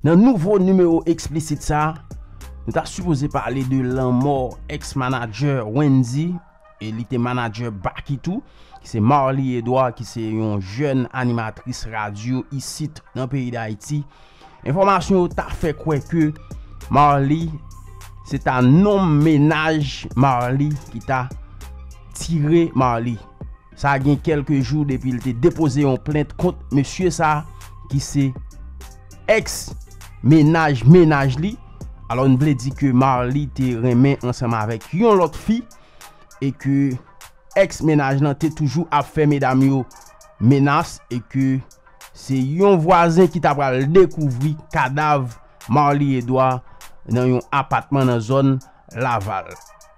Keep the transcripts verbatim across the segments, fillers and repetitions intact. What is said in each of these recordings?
Nan nouvo nimewo eksplisit sa, nou ta sipoze pale de lanmò ex-manadjè Wendy, e li te manadjè Baky tou, ki se Marly Edouard, ki se yon jèn animatris radyo isit nan peyi Dayiti. Enfòmasyon yo ta fè kwè ke Marly, se ta nonm mennaj Marly ki ta tire Marly. Sa gen kèlke jou depi l te depoze yon plent kont mesye sa, ki se ex mennaj mennaj li. Alò, n vle di ke Marly te renmen ansanm avèk yon lòt fi, e ke ex mennaj lan te toujou ap fè medam yo menas, e ke se yon vwazen ki ta pral dekouvri kadav Marly Edouard nan yon apatman nan zòn Laval.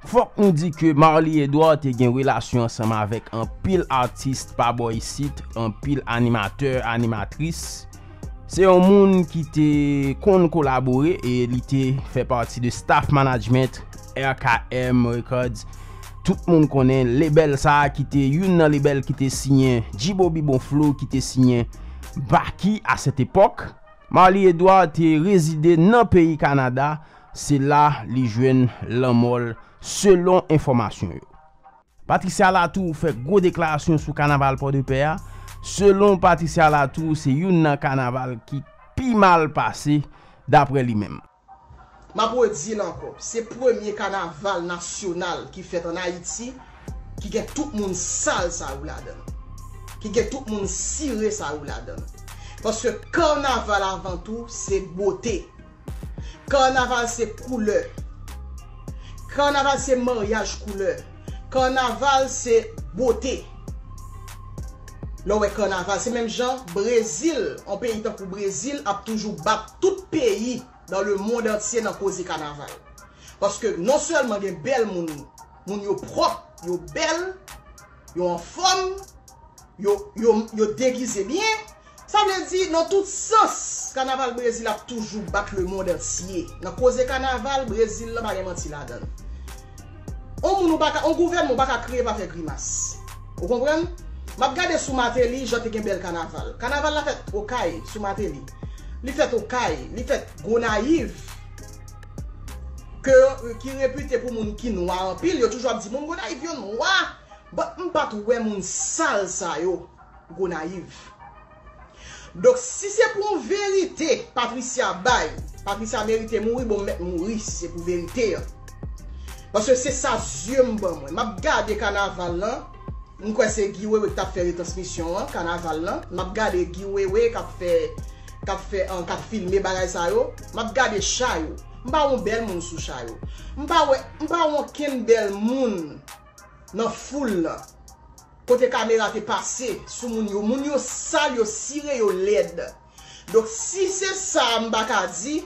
Fòk nou di ke Marly Edouard te gen relasyon ansanm avèk anpil atis pa bò isit, anpil animatè, animatris. Se yon moun ki te konn kolabore e li te fè pati de staff management R K M Records. Tout moun konnen lebèl sa a ki te youn nan lebèl ki te siyen Jibo Bibon Flow, ki te siyen Baky a sèt epòk. Marly Edouard te rezide nan peyi Kanada, se la li jwenn lanmò l, selon enfòmasyon yo. Patricia Latour fè gwo deklarasyon sou kanaval Pòdepè a. Selon Patricia Latour, se youn nan kanaval ki pi mal pase, daprè li menm. M ap redi l ankò, se premye kanaval nasyonal ki fèt ann Ayiti ki gen tout moun sal sa yo ladan l, ki gen tout moun sire sa yo ladan l. Paske kanaval avan tou se bote. Kanaval se koulè. Kanaval se maryaj koulè. Kanaval se bote. Lè w wè kanaval, se menm jan Brezil, yon peyi tankou Brezil ap toujou bat tout peyi dans le monde entier nan koze kanaval. Paske non sèlman gen bèl moun, moun yo pwòp, yo bèl, yo anfòm, yo, yo, yo degize byen. Sa vle di, nan tout sans, kanaval Brezil ap toujou bat lemonn antye. Nan koze kanaval, Brezil lan pa gen manti ladan l. On moun ou pa ka, on gouvènman ou pa ka kreye pa fè grimas. Ou konprann? M ap gade sou Martelly, jan te gen bèl kanaval. Kanaval la fèt Okay, sou Martelly. Li fèt Okay, li fèt Gonayiv. Ke, ki repite pou moun ki nwa anpil, yo toujou ap di moun Gonayiv yo nwa. But m pa t wè moun sal sa yo Gonayiv. Donk, si se pou yon verite Patricia bay, Patricia merite mouri, bon, m mèt mouri si se pou verite an. Paske se sa zye m ban mwen. M ap gade kanaval lan, m kwè se Guy Wewe ki t ap fè retransmisyon an, kanaval lan. M ap gade Guy Wewe k ap fè, k ap fè, an, k ap filme bagay sa yo. M ap gade cha yo. M pa wè yon bèl moun sou cha yo. M pa wè, m pa wè okenn bèl moun nan foul lan. Kote kamera te pase sou moun yo. Moun yo sal, yo sire, yo lèd. Donk, si se sa m pa ka di,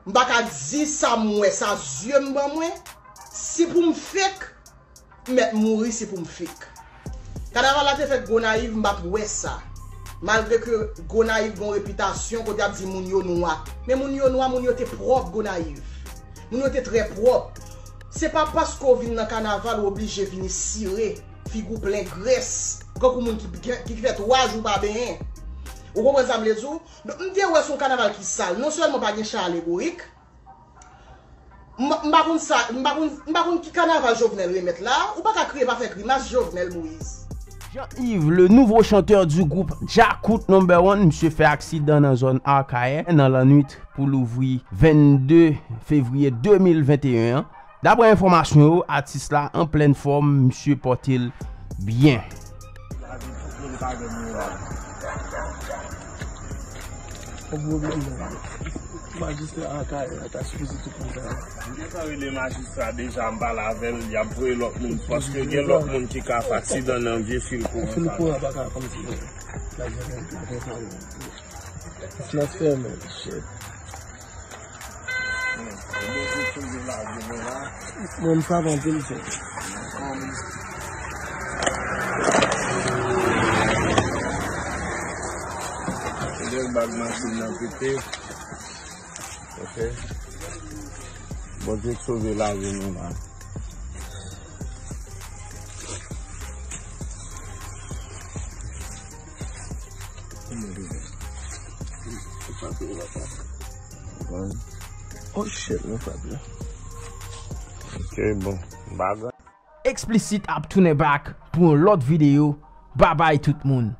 m pa ka di sa m wè, sa zye m ban mwen, si pou m fake, m mèt mouri si pou m fake. Kanaval la te fèt Gonayiv, m pa t wè sa. Malgre ke Gonayiv gon repitasyon kote y ap di moun yo nwa. Men moun yo nwa, moun yo te pwòp Gonayiv. Moun yo te trè pwòp. Se pa paske w vin nan kanaval ou oblije vini sire, figi w plen grès, kankou moun ki, ki, ki fè twa jou pa benyen. Ou konprann sa m vle di w? Donk, m te wè se yon kanaval ki sal. Non sèlman pa gen cha alegorik, m, m pa konn sa, m pa konn, m pa konn ki kanaval Jovenel remèt la, ou pa ka kriye pa fè grimas Jovenel Moïse. Jean-Yves, le nouveau chanteur du groupe Djakout Number One, misye fè aksidan nan zòn Akayè nan lannwit pou louvri vennde fevriye de mil venteyen an. Daprè enfòmasyon yo, atis la an plèn fòm, misye pòte l byen. Yon pwoblèm nan. Majistra Akayè a ta sipoze tou konn sa. M gentan rele majistra deja, m pale avè l, y ap voye lòt moun, paske gen lòt moun ki ka fè aksidan nan vye fil kouran sa. Fil kouran pa ka kòmsi. Transfè men, shit. Bon, m frape anpil, sè. Bèl bag machin nan pete. Ok. Bondye k sove lavi nou la. Oh shit, mwen frape. Ok, bon. Bagay. Explicit ap tounen back pou yon lòt videyo. Babay tout moun.